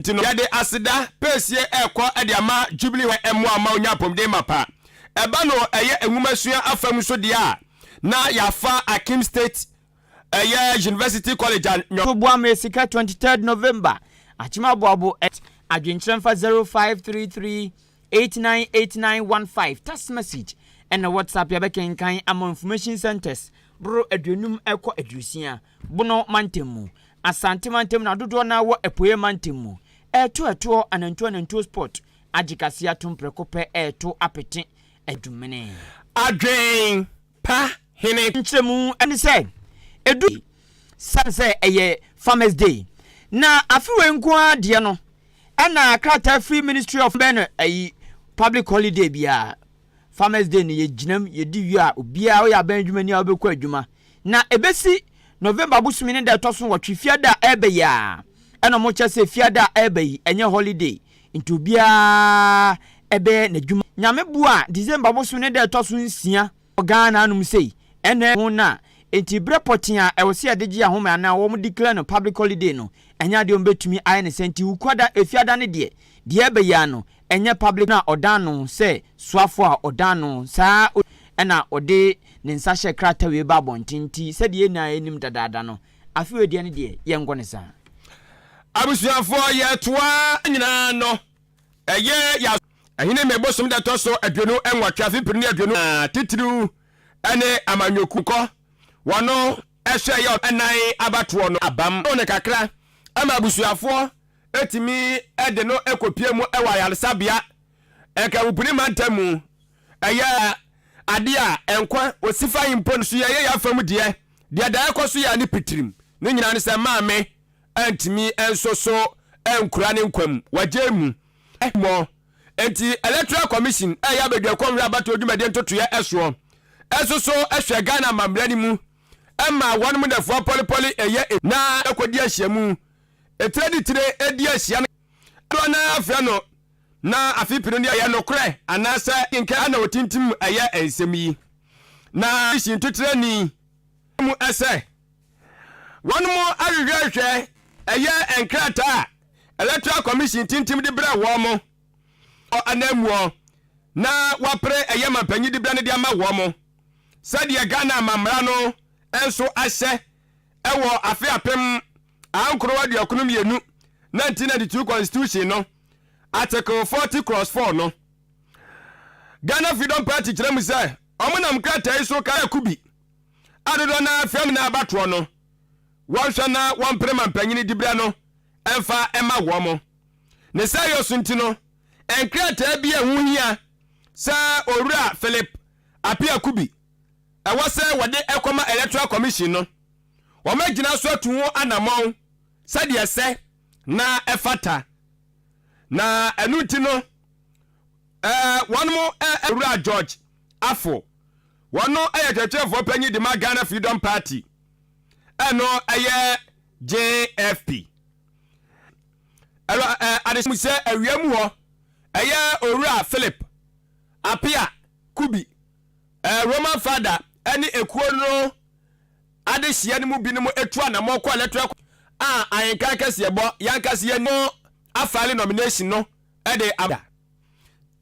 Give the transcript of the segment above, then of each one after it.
Nti no, yɛde aseda pɛsie ɛrekɔ de ama Jubilee hɔ mmoa ma onya apɔmuden mapa. Ɛba no ɛyɛ nwomasua afa mu nso deɛ a, na yɛafa Akim State ɛyɛ University College a. To boa me sika 23rd November Akyem Aboabo at adwenkyerɛ mfa 0533 898915 text message ɛna WhatsApp yɛbɛkenkan ama information centers boro 50 ɛkɔ 60 Bono mantam mu, Asante mantam na dodoɔ no ara wɔ Apueɛ mantam mu. Ɛreto ɛtoɔ anantuo anantuo sport agye kaseɛ atom prɛko pɛ ɛreto apete adumene. Adwen pa hene. Nkyerɛmu ne sɛ ɛdu sane sɛ ɛyɛ Farmers Day na afe wei nko ara deɛ no ɛna krataa firi Ministry of bɛn no ayi public holiday biara. Farmers Day no yɛgyinam yɛdi wie a obiara woyɛ aban adwumani a wobɛkɔ adwuma na ɛbɛsi November bosome ne da ɛtɔ so nwɔtwe fiada a ɛreba yi a ɛna ɔmo kyɛ sɛ fiada a ɛreba yi ɛnyɛ holiday nti obiara ɛbɛyɛ n'adwuma. Nyame boa a December bosome ne da ɛtɔ so nsia wɔ Ghana anom sei ɛna ho na nti berɛ pɔtee a ɛwɔ sɛ yɛde gye ahome anaa wɔn declare no public holiday no ɛnyɛ adeɛ wɔn bɛtumi ayɛ no saa nti Wukuada Efiada no deɛ deɛ ɛreba yi ara no ɛnyɛ public na ɔdan no sɛ soafoɔ a ɔdan no saa ɛna ɔde ne nsa hyɛ krataa wei ba abɔnten nti sɛdeɛ yɛn nyinaa nim dadaada no afe wei deɛ no deɛ yɛnkɔ no saa. Abusuafoɔ yɛtoa nyinaa no ɛyɛ yɛ. Ɛhene May bosom da ɛtɔ so 28 afe 2020 titiriw ne amanyɔkuo kɔ wɔn ɛhwɛ yɛ ɛnan abatoɔ no abam no kakra ama abusuafoɔ tumi de no kɔpue mu wɔ ayaresabea Nkawupuni mantam mu. Ɛyɛ adeɛ a nkwa osifa yi mpo no so yɛyɛ yɛn afa mu deɛ, deɛ da ɛkɔ so yɛ ne pitirim ne nyinaa ne sɛ maame antumi nso so ankura ne nkwa mu, wagyae mu mmɔ. Enti Electoral Commission a ɛyɛ abadwakɔ nhwɛ abatoɔ dwumadie ntotoeɛ soɔ nso so hwɛ Ghana amammerɛ no mu ma wɔnom nnafua pɔlepɔle ɛyɛ na ɛkɔdi ahyiamu Etire ne tire di ahyia no dodoɔ no ara frɛ no na afe pii no deɛ ɛyɛ nokorɛ anaasɛ nka na ɔtintim ɛyɛ nsɛm yi na si ntoterɛni mu sɛ wɔnom ahwehwɛhwɛ ɛyɛ nkrataa a Electoral Commission tintim de brɛ wɔn ananmuo na wɔapere ɛyɛ mampanyin dibrɛ no de ama wɔn sɛdeɛ Ghana amammara no nso ahyɛ wɔ afe 1992, 1992 Constitution no, Article 40 clause 4 no. Ghana Freedom Party kyerɛ mu sɛ wɔnam krataa yi so ka kubi a dodoɔ no ara fam na abatoɔ no wɔnhwɛ na wɔmpere mampanyini diberɛ no mfa mma wɔn. Ne saa yɔ so nti no, nkrataa bi a ɛho hia sɛ Owura Philip Appiah Kubi ɛwɔ sɛ wɔde kɔma Electoral Commission no, wɔagyina so atu ho anammɔn sɛdeɛ ɛsɛ na ɛfata. Na ɛno nti no, wɔn Owura George Afful, wɔn yɛ kyerɛkyerɛfoɔ panyin de ma Ghana Freedom Party, ɛno ɛyɛ JFP. Ɛwɔ adehyɛ mu sɛ awia mu hɔ, ɛyɛ Owura Philip Appiah Kubi Roman Fada ne ekuo no adehyeɛ no mu binom tu anammɔn kɔ Electoral a ahenkan kɛseɛbɔ yɛankasa yɛn no afile nomination no de ama.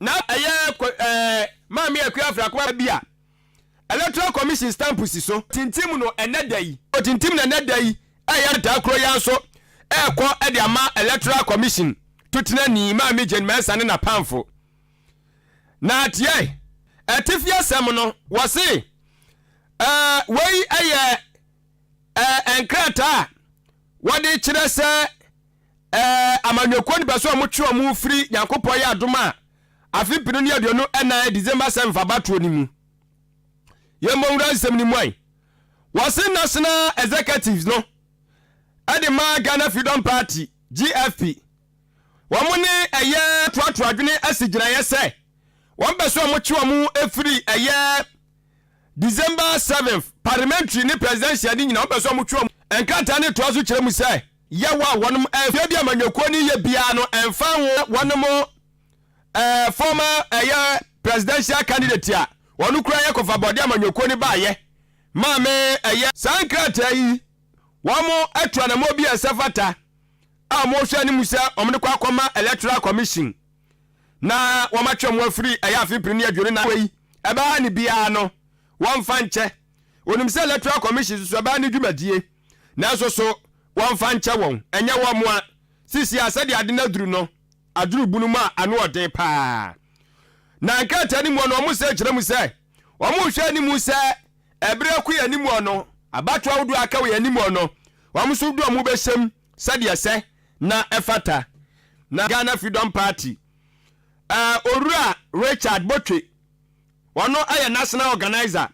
Na ɛyɛ Maame Akua Afrakoma bi a Electoral Commission stamp si so. Tintim no ɛnnɛ da yi. Tintim no ɛnnɛ da yi ɛyɛ daa kuro yi ara nso ɛrekɔ de ama Electoral Commission tutenani Maame Jane Mensah ne n'apamfo. Na tiɛ, atifi asɛm no, wɔse, ɛɛ, wei yɛ ɛɛ nkrataa a wɔde kyerɛ sɛ ɛɛ amanyɔkuo no pɛ sɛ wɔtwe wɔn firi Nyankopɔn yɛ adom a afe 2024 December 7 abatoɔ no mu. Yɛmmɔ nwura nsɛm no mu ayi. Wɔse National Executives no ɛde ma Ghana Freedom Party, GFP, Wɔn ne ɛyɛ toatoa adwene asi gyinaeɛ sɛ wɔn pɛ sɛ wɔn kye wɔn firi ɛyɛ December 7th parliamentary ne presidential ne nyinaa wɔn pɛ sɛ wɔn twe wɔn. Nkrataa no toa so kyerɛ mu sɛ yɛwɔ a wɔn ɛfie bi amanyɔkuo no yɛ biara no ɛmfa ho wɔn ɛɛ former ɛyɛ presidential candidate a wɔn kura yɛ kɔfa bɔde amanyɔkuo no baayɛ maame ɛyɛ. Saa nkrataa yi wɔn atu anamɔ bi a ɛsɛ fata. a wɔrehwɛ anim sɛ wɔde kɔ akɔma Electoral Commission na wɔatwe wɔn afiri ɛyɛ afe 2024 wei ɛbɛha ne biara no wɔmfa nkyɛ. Wɔnim sɛ Electoral Commission nso ɛbɛha ne dwumadie nanso so wɔmfa nkyɛ wɔn. Ɛnyɛ wɔn a sisi a sɛdeɛ ade no aduru no aduru bunu mu a ano ɔden paa. Na nkrataa no mu no wɔn sɛ kyerɛ mu sɛ wɔrehwɛ anim sɛ ɛberɛ kɔ yɛn anim no abatoɔ ahodoɔ a aka wɔ yɛn anim no wɔn nso de wɔn bɛhyɛm sɛdeɛ ɛsɛ na ɛfata. Na Ghana Freedom Party Owura Richard Botwe ɔno yɛ National Organizer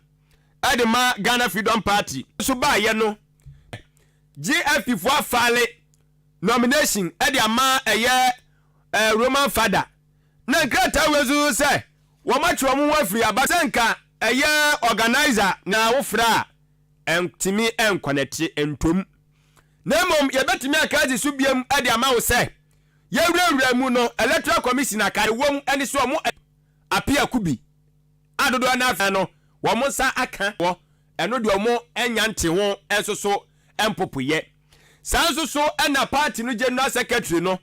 de ma Ghana Freedom Party nso baayɛ no GFP foɔ afaale nomination de ama ɛyɛ Roman Fada na nkrataa wei nso sɛ wɔn atwe wɔn ho afiri aba sɛ nka ɛyɛ organizer na wofrɛ a ɛntumi nkɔnɛte ntom na mmom yɛbɛtumi aka asi so biam de ama wo sɛ yɛwurawura mu no Electoral Commission aka ɛwom ne sɛ ɔmo Appiah Kubi a dodoɔ no afei no wɔn nsa aka wɔ ɛno deɛ ɔmo anya nte ho nso so mpopoyɛ. Saa nso so na party no general secretary no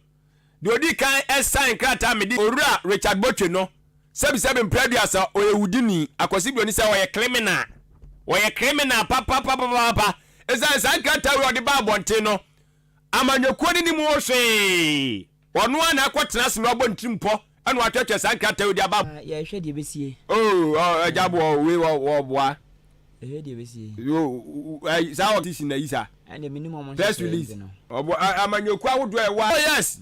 deɛ odi kan sign krataa mede Owura Richard Botwe no sɛbisɛbi mprɛ 30 ɔyɛ wudini Akwasi Broni sɛ ɔyɛ criminal, ɔyɛ criminal papapapapapa ɛsiane saa nkrataa wei a ɔde baa abɔnten no amanyɔkuo no nim ho hwee. Ɔno ara na akɔtena ase na wabɔ ne tirim pɔ na watwerɛtwerɛ saa nkrataa yi de aba. Yɛhwɛ deɛ ɛbɛsie. Oh, agya boɔ wei wɔ boa. Yɛhwɛ deɛ ɛbɛsie. Yo, saa ɔtisi na yi sa. Ɛnna menim ɔmo Press release. Ɔbɔ amanyɔkuo ahodoɔ ɛwɔ. Oh yes.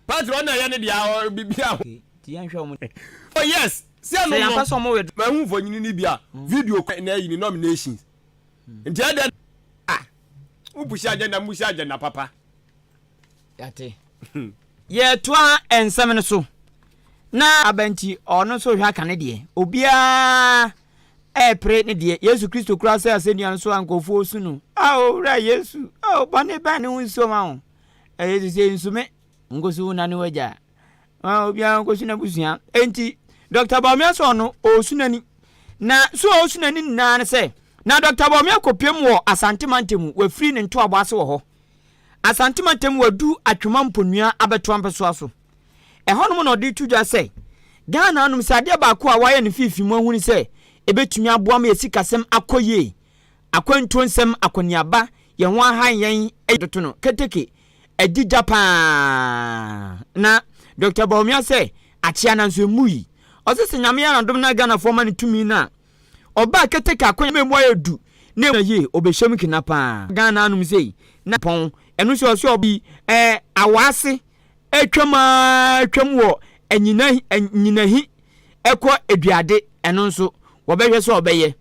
Party ɔno na ɛyɛ ne deɛ bibi a. Ti yɛnhwɛ ɔmo. Oh yes. Sɛ ɛno no. Sɛ yɛn pɛ sɛ ɔmo wɛ. Mahu mfonyini ni bi a video na ɛyi ne nominations. Nti ɛdɛ ah wo pushi agenda mu pushi agenda papa. Yate. Yɛtoa nsɛm no so. Na aba nti ɔno nso hwɛ aka ne deɛ. Obiara ɛrepere ne deɛ. Yesu Kristo kura sɛ asɛnnua no so a nkurɔfoɔ su no. A owura Yesu, a bɔne bɛn ne ho nsuo ma wo. Yesu sɛ nsume nkosu wo na ne wagya. Obiara nkɔsu n'abusua. Enti, Dɔkta Bawumia sɛ ɔno, ɔresu n'ani. Na su a ɔresu n'ani nyinaa ne sɛ, na Dɔkta Bawumia kɔpiem wɔ Asante mantam mu, wafiri ne ntoabɔ ase wɔ hɔ. Asante mantam wadu Atwoma Mponua abɛtoa mpɛsoa so. Ɛhɔnom na ɔde reto dwa sɛ, Ghana anom sɛ adeɛ baako a wayɛ no mfimfini mu ahunu sɛ ɛbɛtumi aboa ma yɛn sikasɛm akɔ yie, akwantuo nsɛm akɔneaba, yɛn ho ahan yɛn toto no keteke adi gya paa na Doctor Bawumia sɛ akyea nanso emu yi. Ɔse sɛ Nyame yɛ n'adom na Ghanafoɔ ma no tumi no a, ɔba a keteke akonya ma emu ayɛ du na emu yie, ɔbɛhyɛ mu kena paa. Ghana anom sei na pɔn ɛno nso ɔse ɔba yi ɛɛ awaase atwam aa atwam wɔ anyina anyinahi ɛkɔ aduade ɛno nso wɔbɛhwɛ sɛ ɔbɛyɛ.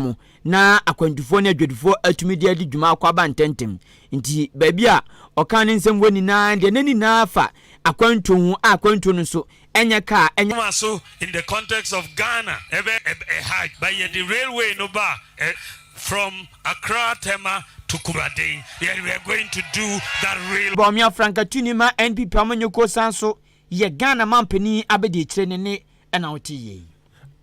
mu na akwantufoɔ ne adwadifoɔ atumi de adi dwuma akɔ aba ntɛmntɛm. Nti baabi a ɔkaa ne nsɛm wɔ nyinaa deɛ na ne nyinaa fa akwantuo ho a akwantuo no nso ɛnyɛ kaa ɛnyɛ. Ma so in the context of Ghana ɛbɛ ɛha but yɛde railway no ba a from Accra Tema to Kumraden yɛ we are going to do that rail. Bawumia frankatuni ma NPP amanyɔkuo san so yɛ Ghana mampanin abadiakyire ne ne ɛna wote yei.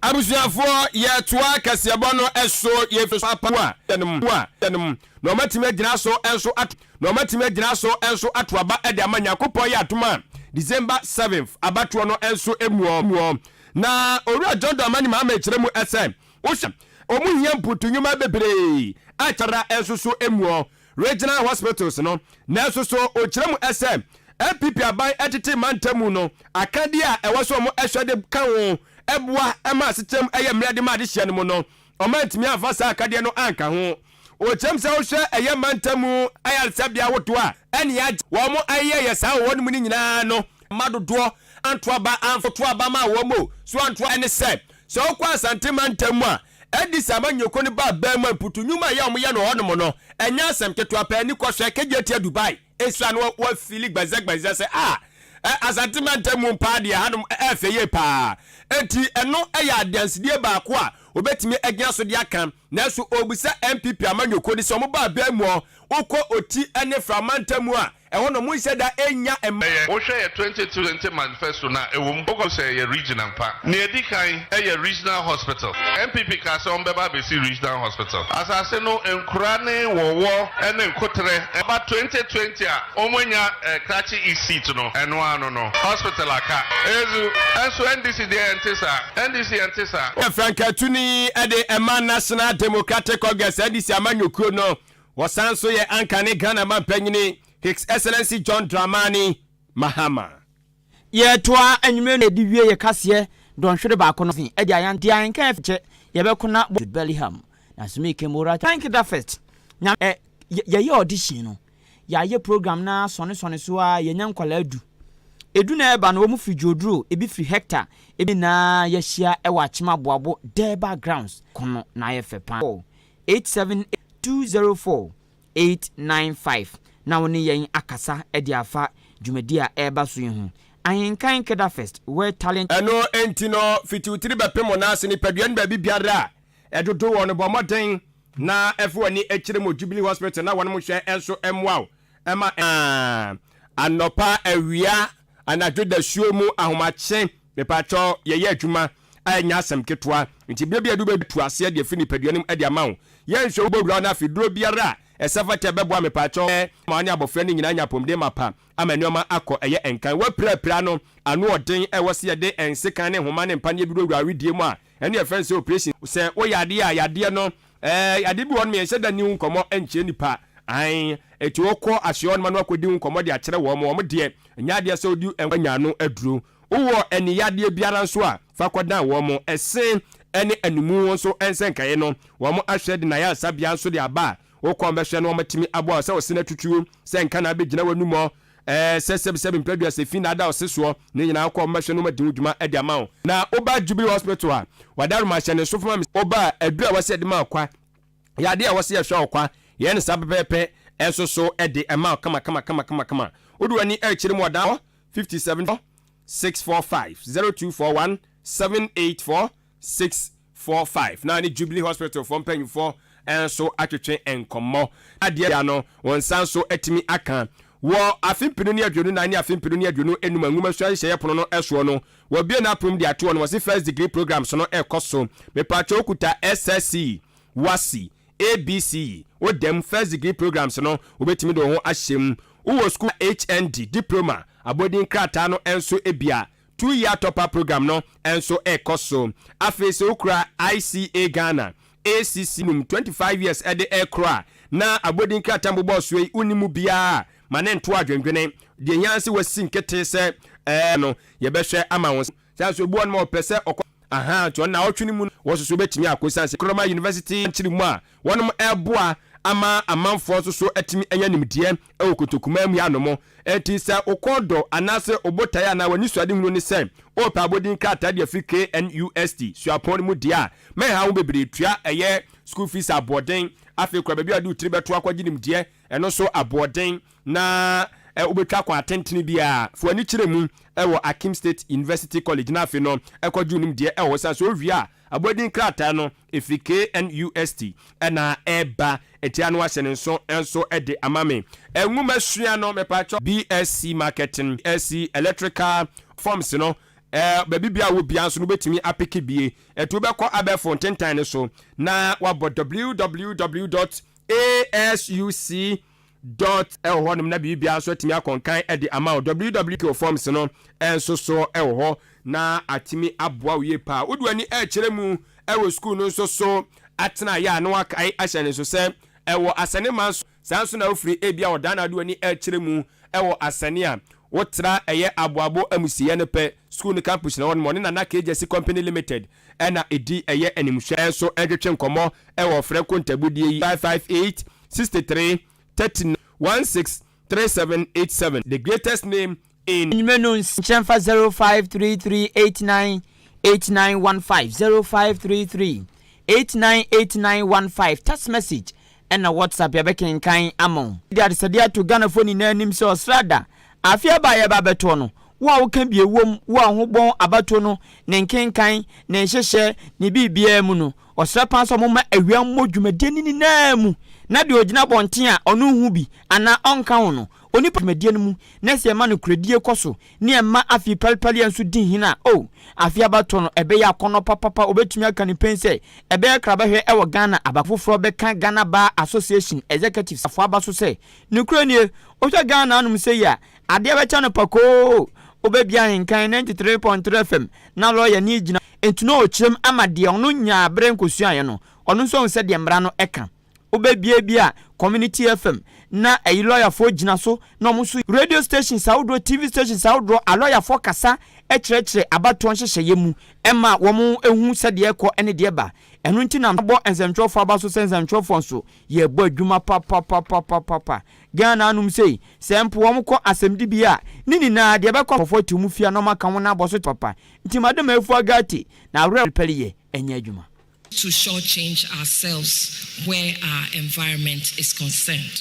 Abusuafoɔ, yɛtoa kaseɛbɔ no so, yɛfiri apa a yɛnom a yɛnom na wɔatumi agyina so nso ato na wɔatumi agyina so nso ato aba de ama Nyankopɔn yɛ adom a December 7th abatoɔ no nso muɔ muɔ. Na Owura John Dramani Mahama kyerɛ mu sɛ wohwɛ wɔn hia mputu nnwuma bebree a kyara nso so muɔ Regional Hospitals no. Nanso so ɔkyerɛ mu sɛ NPP aban tete mantam no akadeɛ a ɛwɔ sɛ wɔhwɛ de ka ho boa ma asekyerɛm yɛ mmerɛ de ma adehyeɛ no mu no, wɔantumi amfa saa akadeɛ no anka ho. Ɔkyerɛ mu sɛ wohwɛ ɛyɛ mantam ayaresabea ahodoɔ a ɛne agye wɔn ayeyɛyɛ saa wɔ hɔ no mu no nyinaa no, mma dodoɔ anto aba amfa to aba maa wɔn o, so anto ɛne sɛ, sɛ wokɔ Asante mantam mu a, Ɛde sɛ amanyɔkuo no ba abɛn mu a mputu nnwuma a ɛyɛ a wɔyɛ no wɔ hɔnom no, ɛnyɛ asɛm ketewa paa. Ani kɔhwɛ Kejetia Dubai nsra no wɔafili gbɛnzɛgbɛnzɛ sɛ ah Asante mantam mu paa deɛ hanom ɛyɛ fɛ yie paa. Enti ɛno yɛ adansedie baako a wɔbɛtumi agyina so de aka. Nanso ɔrebisa NPP amanyɔkuo no sɛ wɔba abɛn mu hɔ, wokɔ Oti ne Fra mantam mu a, Ɛhɔ nom nhyɛ da nnya mma. Ɛyɛ. Wohwɛ yɛ 2020 manifesto no a, ɛwɔ mu. Wokɔ sɛ ɛyɛ region ampa. Nea ɛdi kan yɛ regional hospital. NPP kaa sɛ wɔbɛba abɛsi regional hospital. Asase no, nkura ne wɔwɔ ne nkoterɛ. Ɛba 2020 a, wɔanya Krachi East seat no, ɛno ara no no, hospital aka. Ezu, ɛnso NDC deɛ ɛnte saa. NDC ɛnte saa. Frankaatuni de ma National Democratic Congress, NDC, amanyɔkuo no. Ɔsan nso yɛ anka ne Ghana mampanyini His Excellency John Dramani Mahama. Yɛtoa anwummere no de wie yɛ kaseɛ dɔnhwere baako no de ayan de ahenka kyɛ yɛbɛko na bɔ Jude Bellingham na Sumi Kimura Thank da first nya ɛ yɛyɛ audition no yɛayɛ program no ara sɔne sɔne so ara yɛnya nkwadaa du edu na ɛba no wɔn firi Dwoduro ebi firi Hector ebi nyinaa yɛahyia ɛwɔ Akyem Aboabo Durbar grounds ko no na ayɛ fɛ paa. 87 204 895 na wo ne yɛn akasa de afa dwumadi a ɛreba so yi ho. Ahenkan Kedafest, Where Talent. Ɛno nti no, fiti wo tiri bɛpem wo nan ase, nipadua no baabi biara a ɛdodo wɔ no, bɔ mmɔden na fa w'ani kyerɛ mu wɔ Jubilee Hospital na wɔn hwɛ nso mmoa wo ma Anɔpa, awia, anadwo, dasuo mu, ahomakye, mepakyɛw, yɛyɛ adwuma a ɛnyɛ asɛm ketewa. Nti berɛ bi a yɛde wo bɛtu aseɛ de afiri nipadua no mu de ama wo. Yɛnhwɛ wo bɔwura no afe duro biara a ɛsɛ fata ɛbɛboa mepakyɛw ma wo ne abɔfra no nyinaa anya apɔmuden mapa ama nneɛma akɔ ɛyɛ nkan. Woapirapira no ano ɔden a ɛwɔ sɛ yɛde nsekan ne nhoma ne mpaneɛ bi wurawura wedeɛ mu a ɛno yɛfrɛ no sɛ operation. Sɛ woyɛ adeɛ a yadeɛ no ɛɛ yadeɛ bi wɔ hɔ nom yɛnhyɛ da nni ho nkɔmmɔ nkyerɛ nipa ae enti wokɔ asoɛ hɔ nom a na wakɔdi ho nkɔmmɔ de akyerɛ wɔn wɔn deɛ ɛnyɛ adeɛ sɛ wode anya ano aduro. Wowɔ ani yadeɛ biara nso a, fa kɔdan wɔn. Ɛse ne animu ho nso nsɛnkaeɛ no, wɔn ahwɛ de n'ayaresabea nso de aba a, wokɔ a wɔbɛhwɛ na wɔatumi aboa wo sɛ wo se no atutuo, sɛ nka na abɛgyina w'anum hɔ, ɛɛ, sɛ sɛbisɛbi mprɛdua, sɛ fi na ada wo se soɔ, ne nyinaa wokɔ a wɔbɛhwɛ na wɔadi ho dwuma de ama wo. Na woba Jubilee Hospital a, wɔadaroma hyɛ ne nso fa ma me. Woba a, aduro a wɔse yɛde ma wo kwa, yɛ adeɛ a wɔse yɛhwɛ wo kwa, yɛyɛ no saa pɛpɛɛpɛ nso so de ma wo kama kama kama kama kama. Wode w'ani rekyerɛ mu wɔ dan hɔ, 57 645 0241 784 645 na ne Jubilee Hospital foɔ mpanyinfoɔ nso atwetwe nkɔmmɔ. Adeɛ no wɔn nsa nso atumi aka. Wɔ afe 2024 ne afe 2025 nwomasua nhyehyɛeɛ pono no soɔ no, wɔabue n'apono mu de ato hɔ no, wɔse First Degree Programs no rekɔ so. Mepatwɔ wokuta SSC, WASSCE, ABC, wo dɛm first degree programs no wobɛtumi de wo ho ahyɛ mu. Wowɔ sukuu HND, Diploma, abɔdin krataa no nso bi a, two year top up program no nso rekɔ so. Afei sɛ wokura ICA Ghana, ACC num, 25 years de rekorɔ a, na abɔdin krataa mbobɔɔ soɔ yi wonni mu biara a, ma ne nto adwendwene. Deɛ ɛhia ara ne sɛ woasi nkete sɛ ɛɛ no yɛbɛhwɛ ama wo. Saa nso ebi wɔ hɔ nom a ɔpɛ sɛ ɔkɔ ahaa nti ɔno naawɔtwe no mu no wɔsoso bɛtumi akɔ esiane sɛ Nkrumah University nkyere mu a wɔnom ɛɛboa ama amanfoɔ nso so atumi anya nimdeɛ wɔ kotokumaa mu anom. Enti sɛ wo kɔn dɔ anaase wo botaeɛ anaa w'anisuadehunu ne sɛ wopɛ abɔdin krataa de afiri KNUST suapɔn no mu deɛ a, mɛnha wo bebree tua ɛyɛ school fees aboɔden afei koraa baabi a wode wo tiri bɛto akɔgye nimdeɛ ɛno nso aboɔden na wobɛtwa kwan atentene biara. Fa w'ani kyerɛ mu wɔ Akim State University College na afei no kɔgye wo nimdeɛ wɔ hɔ. Ɛsiane sɛ wowie a, abɔdin krataa no ɛfiri KNUST na ɛreba. Ɛti ano ahyɛ ne nso nso de ama me. Nwoma sua no, mepaakyɛw. BSc Marketing, BSc Electrical forms no, baabi biara a wɔ biara nso no wobɛtumi apeke bie. Ɛti wobɛkɔ abɛɛfo ntentan no so na wabɔ www dot asuc dot wɔ hɔnom na biribiara nso atumi akɔ nkan de ama wo. WWK forms no nso so wɔ hɔ na atumi aboa wo yie paa. Wode w'ani rekyerɛ mu wɔ sukuu no nso so atenaeɛ a na wakae ahyɛ no nso sɛ ɛwɔ Asɛne nso. Saa nso na wofiri ebia ɔdan na wode w'ani rekyerɛ mu wɔ Asɛne a wotra ɛyɛ Aboabo amusieɛ no pɛ sukuu no campus na hɔnom. Ɔne Nana K. Gyasi Company Limited na ɛdi ɛyɛ animhwɛ nso ntwetwe nkɔmmɔ wɔ ɔfrɛ nkontabudie yi 558 63 39 16 37 87 The greatest name in. Enyimire no nkyerɛ mfa 0533 89 8915 0533 89 8915 text message ɛna WhatsApp yɛbɛkenkan ama wo. De adesɛdeɛ ato Ghanafoɔ nyinaa anim sɛ ɔsrada afe aba a yɛreba abɛtoɔ no, wo a woka bi ɛwom, wo a ho bɔn abatoɔ no ne nkenkan, ne nhyehyɛ, ne biribiara mu no, ɔsrɛ paa sɛ wɔmma awia mmɔ dwumadie no nyinaa mu na deɛ ɔgyina abɔnten a ɔno nhu bi anaa ɔnka ho no, Onipa dwumadie no mu na sɛ yɛma nokorɛdie kɔ so ne ɛma afei pɛrepɛreyɛ nso di hene a, oh, afei abatoɔ no ɛbɛyɛ akɔnnɔ papapa, wɔbɛtumi aka no pen sɛ ɛbɛyɛ krabɛhwɛ wɔ Ghana aba foforɔ bɛka Ghana Bar Association Executives foɔ aba so sɛ, nokorɛ nie, wohwɛ Ghana anom sei a, adeɛ bɛkyɛ no pakoo, wobɛbia ahenkan 93.3 FM na lɔɔyani gyina nti na ɔkyerɛm ama deɛ ɔno nyaa berɛ nkɔsuaeɛ no, ɔno nso ahu sɛdeɛ mmara no ka. Wobɛbie bi a Community FM na ɛyi lɔyafoɔ gyina so na wɔn nso radio stations ahodoɔ, TV stations ahodoɔ alɔyafoɔ kasa kyerɛkyerɛ abatoɔ nhyehyɛeɛ mu ma wɔn hu sɛdeɛ ɛkɔ ne deɛ ɛba. Ɛno nti na mabɔ nsɛntwerɛfoɔ aba so sɛ nsɛntwerɛfoɔ nso yɛbɔ adwuma papapapapapa. Ghana anom sei, sɛ mpo wɔn kɔ asɛmdibea a, ne nyinaa deɛ ɛbɛkɔ nkurɔfoɔ ate wɔn fie a na wɔn aka wɔn abɔ so papa. Nti Madam Afua Ghartey na awerɛ pɛreyɛ nyɛ adwuma. to shortchange ourselves where our environment is concerned.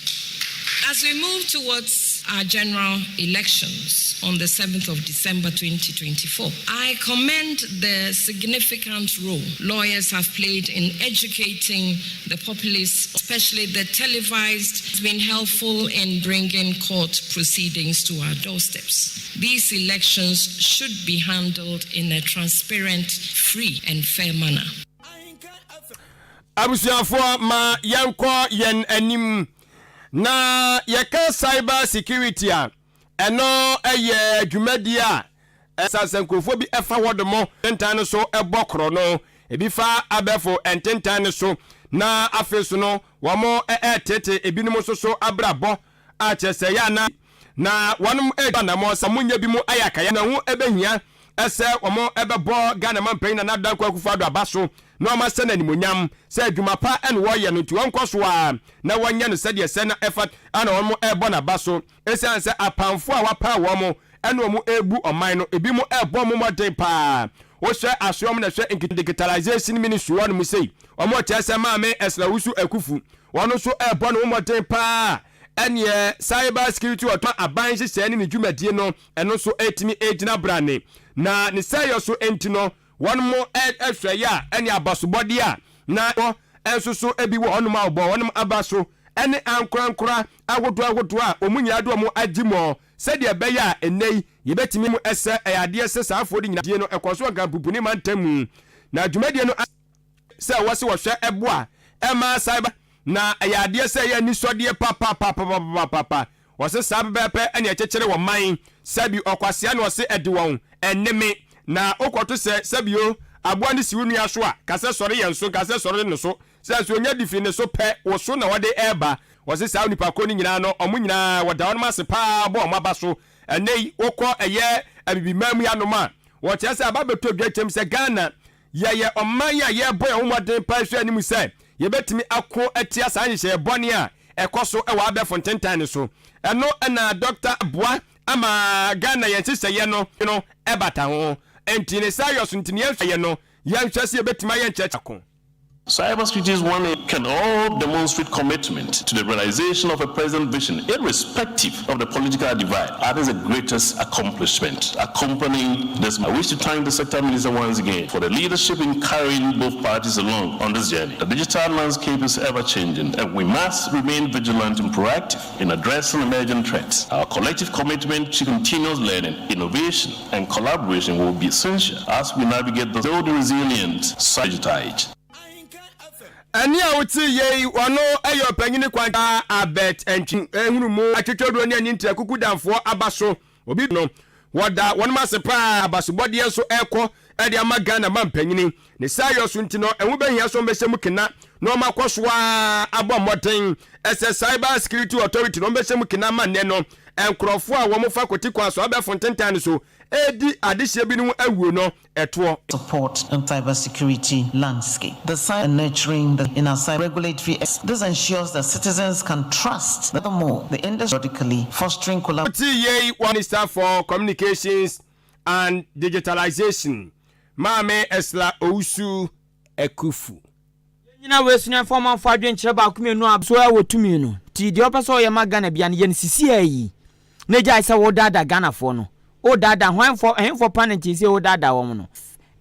As we move towards our general elections on the 7th of December 2024, I commend the significant role lawyers have played in educating the populace, especially the televised, has been helpful in bringing court proceedings to our doorsteps. These elections should be handled in a transparent, free, and fair manner. Abusuafoɔ, ma yɛnkɔ yɛn anim na yɛka cyber security a, ɛno yɛ dwumadie a ɛsɛ sɛ nkurɔfoɔ bi ɛfa hɔ dom ntentan no so ɛbɔ korɔ no, ebi fa abɛɛfo ntentan no so, na afei so no wɔn ɛɛtete ebinom nso so abrabɔ a kyerɛ sɛ yɛ ana na wɔn ɛɛtu anamɔ sɛ wɔn nyɛ bi mu ayɛ akaya na ho ɛbɛhia ɛsɛ wɔn ɛbɛbɔ Ghana mampanyin Nana Addo Dankwa Akufo-Addo aba so na wɔn asɛ no animonyam sɛ adwuma pa ɛna wɔyɛ no, nti wɔn kɔ so a na wɔnyɛ no sɛdeɛ sɛ na ɛfa ana wɔn ɛrebɔ n'aba so, ɛsiane sɛ apamfo a wapa wɔn ɛna wɔn ɛrebu ɔman no, ebi mo ɛrebɔ wɔn mmɔden paa. Wohwɛ asoɔm na hwɛ Digitalization Ministry wɔn mu sei, wɔn kyerɛ sɛ Maame Ursula Owusu Ekuful, wɔn nso ɛrebɔ ne ho mmɔden paa. Ɛneɛ cyber security ɔtɔ aban nhyehyɛe ne ne dwumadie no, ɛno nso ɛtumi ɛgyina brane na ne sɛyɛ so nti no wɔn mo ɛhwɛ yɛ a ɛne abasobɔdeɛ a na wɔ nso so ebi wɔ hɔnom a wɔbɔ wɔn aba so ɛne ankorankora ahodoɔ ahodoɔ a wɔn nyinaa de wɔn agye mu sɛdeɛ ɛbɛyɛ a ɛnɛ yi yɛbɛtumi mu ɛsɛ ɛyɛ adeɛ sɛ saa afoɔ de nyinaa die no ɛkɔ so nka mpupuni mantam mu na dwumadie no sɛ wɔsi wɔhwɛ ɛboa ɛma cyber na ɛyɛ adeɛ sɛ ɛyɛ anisɔdeɛ papapapapapapa. Wɔse saa pɛpɛɛpɛ ɛne ɛkyekyere wɔ man. Sɛbi ɔkwasea na ɔse ɛde wɔn ɛneme na wokɔto sɛ sɛbio aboa no si wo nua so a, ka sɛ sɔre yɛn so, nka sɛ sɔre ne so, sɛ nso onya di firi ne so pɛ, wo so na wɔde ɛreba. Wɔse saa onipa korɔ no nyinaa no, ɔmo nyinaa wɔda wɔnom ase paa bɔ ɔmo aba so. Ɛnɛ yi wokɔ ɛyɛ Abibiman mu yi anom a, wɔkyerɛ sɛ aba bɛtɔ dwa kyɛm sɛ Ghana yɛyɛ ɔman a yɛrebɔ yɛn ho mmɔden paa hwɛ anim sɛ yɛbɛtumi ako atia saa nhyehyɛeɛ bɔne a ɛkɔ so wɔ abɛɛfo ntentan no so. Ɛno na Dɔkta boa ama Ghana yɛn nhyehyɛeɛ no no bata ho. Enti ne saa yɔ so nti ne yɛnhwɛ no, yɛnhwɛ sɛ yɛbɛtumi ayɛ nkyerɛkyerɛ ako. Cybersecurity is one can all demonstrate commitment to the realization of a present vision, irrespective of the political divide. That is the greatest accomplishment. Accompanying this, I wish to thank the sector minister once again for the leadership in carrying both parties along on this journey. The digital landscape is ever changing, and we must remain vigilant and proactive in addressing emerging threats. Our collective commitment to continuous learning, innovation, and collaboration will be essential as we navigate the resilient digital age. Ɛne a wote yei, ɔno ɛyɛ ɔpanyini kwan Albert Antwi ehunu mu atwitwaduro ne ani ntia kuku damfoɔ aba so obi no wɔda wɔn ase paa. Abasobɔdeɛ nso ɛkɔ ɛde ama Ghana ma mpanyini ne saa yɔ so nti no, ɛho bɛhia so wɔbɛhyɛ mu kena na wɔn akɔ so a abɔ mmɔden ɛsɛ Cyber Security Authority na wɔbɛhyɛ mu kena ma nnɛ no nkurɔfoɔ a wɔn fa kɔti kwan so abɛfo ntentan no so ɛredi adehyeɛ binom awuo no ɛtoɔ. Support and cybersecurity landscape. The cyber and nurturing the in our cyber regulatory. This ensures that citizens can trust. Furthermore, the industry periodically fostering collaboration. Yei Minister for Communications and Digitalization, Maame Ursula Owusu Ekuful. Nyina wei so ne ɛmfa ɔmanfoɔ adwenkyerɛ baako mmienu a so ɛwɔ tumi no nti deɛ ɔpɛ sɛ ɔyɛ ma Ghana bia no yɛ no sisiaa yi na gyae sɛ wodaadaa Ghanafoɔ no. Wodaadaa hwanfoɔ, ɛhenfoɔ pa ne nti sɛ wodaadaa wɔn no?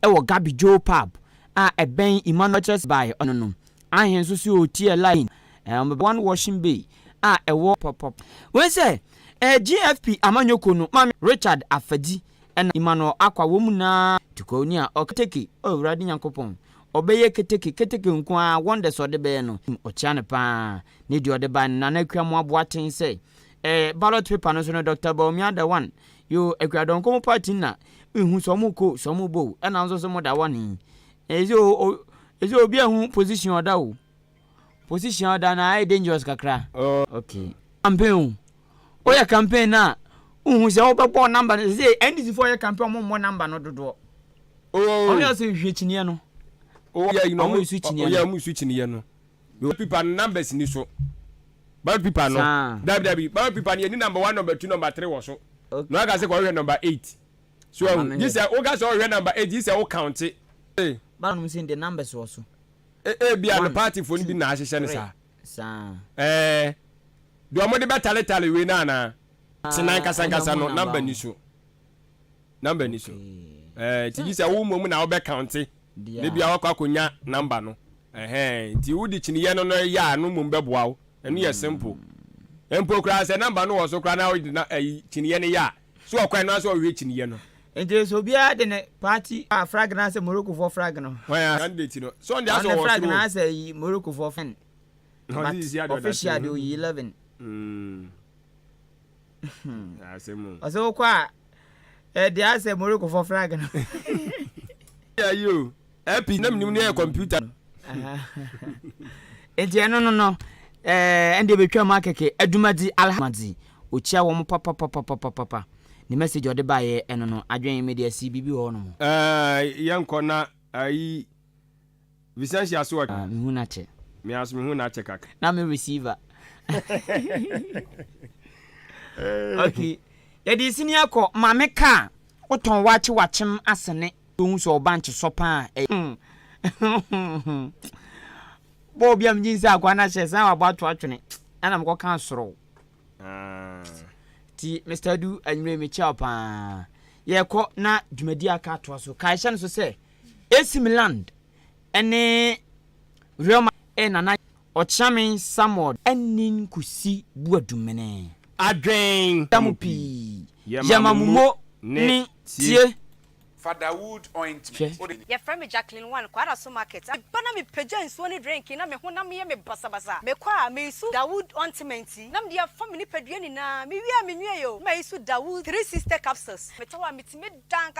Ɛwɔ Gabi Joe Pub a ɛbɛn Emmanuel kyerɛ baeɛ ɔno no ahe nso so ɔtie line one washing bay a ɛwɔ pɔpɔp wei sɛ. GFP amanyɔkuo no maame Richard Afadzi ɛna Emmanuel Akwa wɔn mu nyinaa tukɔni a ɔketeke. Oh, Awurade Nyankopɔn, ɔbɛyɛ keteke keteke nko ara. Wonders ɔde bɛyɛ no, ɔkyea no paa ne deɛ ɔde ba no. Nana Akua mu aboaten sɛ ballot paper no so no, Dr Bawumia da one yo Akuadɔnkɔ mu party na ihu sɛ ɔmo ko sɛ ɔmo bo ɛna nso so mo da one. Ɛsɛ o, ɛsɛ obi ahu position ɔda o, position ɔda na ayɛ dangerous kakra. Okay, campaign o, woyɛ campaign na wohu sɛ wobɛbɔ number no sɛ NDC foɔ yɛ campaign, ɔmo mmɔ number no dodoɔ. Ɔmo yɛ sɛ hwehwɛ kyiniiɛ no. Ɔmo yi so kyiniiɛ no. Ɔmo yi so kyiniiɛ no. Paper no numbers ni so. Ballot paper no, dabi dabi, ballot paper no yɛ ni number 1, number 2, number 3 wɔ so na waka sɛ kɔhwehwɛ number 8 so ɛhu gye sɛ woka sɛ ɔhwehwɛ number 8 gye sɛ wo count. Ballot no sɛ the numbers wɔ so. Ebi a no party fo no bi na ahyehyɛ no saa. Deɛ ɔmo de bɛtaletale wei no anaa tena nkasa nkasa no, number ni so, number ni so. Nti gye sɛ wo mmom na wobɛ count ne bia wakɔ akɔnya number no. Ɛhɛn, nti wode kyiniyɛ no yɛ a no mmom bɛboa wo. Ɛno yɛ simple mpo koraa sɛ number no wɔ so koraa na wode na ɛyi kyiniyɛ no yɛ a so ɔkwan no asɛ ɔhwɛ kyiniyɛ no. Nti sɛ obiara de ne party a flag na asɛ Morocco foɔ flag no. Hwan a candidate no so ɔn de asɛ ɔne ɔwɔ flag soro na asɛ yi Morocco foɔ flag, but official de oyi 11. Ɔsɛ wokɔ a ɛde asɛ Morocco foɔ flag no. Ayi o, ɛpi na menim no yɛ computer. Nti ɛno no ɛnde bɛtwa mu akɛkɛ. Adumadzi alhamadzi ɔkyia wɔn papapapapapa. Ne message ɔde baeɛ ɛno no adwene mede asi biribi wɔ hɔ nom. Yɛnkɔ na ayi Vicentia so. Mehu no akyɛ. Me aso mehu no akyɛ kakra. Na me receiver. Okay, yɛde sini akɔ maame kaa wotɔn wakye wakyem asene wohu sɛ ɔba nkyesɔ paa. Bɔɔ bi a megye sɛ akoa no ahyɛ san wabɔ ato atwene ɛna mekɔka soro nti Mr Adu anwummerɛ mekyia wo paa. Yɛkɔ na dwumadi aka atoa so. Kae hyɛ no so sɛ AC Milan ɛne Real Madrid. Nana Ɔkyeame Samuel ɛne Nkusi Buadumene. Adwen da mu pii yɛma mo mo ne tie. Fa Dawood ointment. Hwɛ. Wode. Yɛfrɛ me Jacqueline One, Kwadaso Market. Meba na mepagya nsuo ne drink na me honam yɛ me basabasa. Mekɔ a, meyisu Dawood ointment yi na mede afa me nipadua nyinaa. Mewie a menwiei o, na mayisu Dawood 360 capsules. Metɔ hɔ a metumi da ankasa.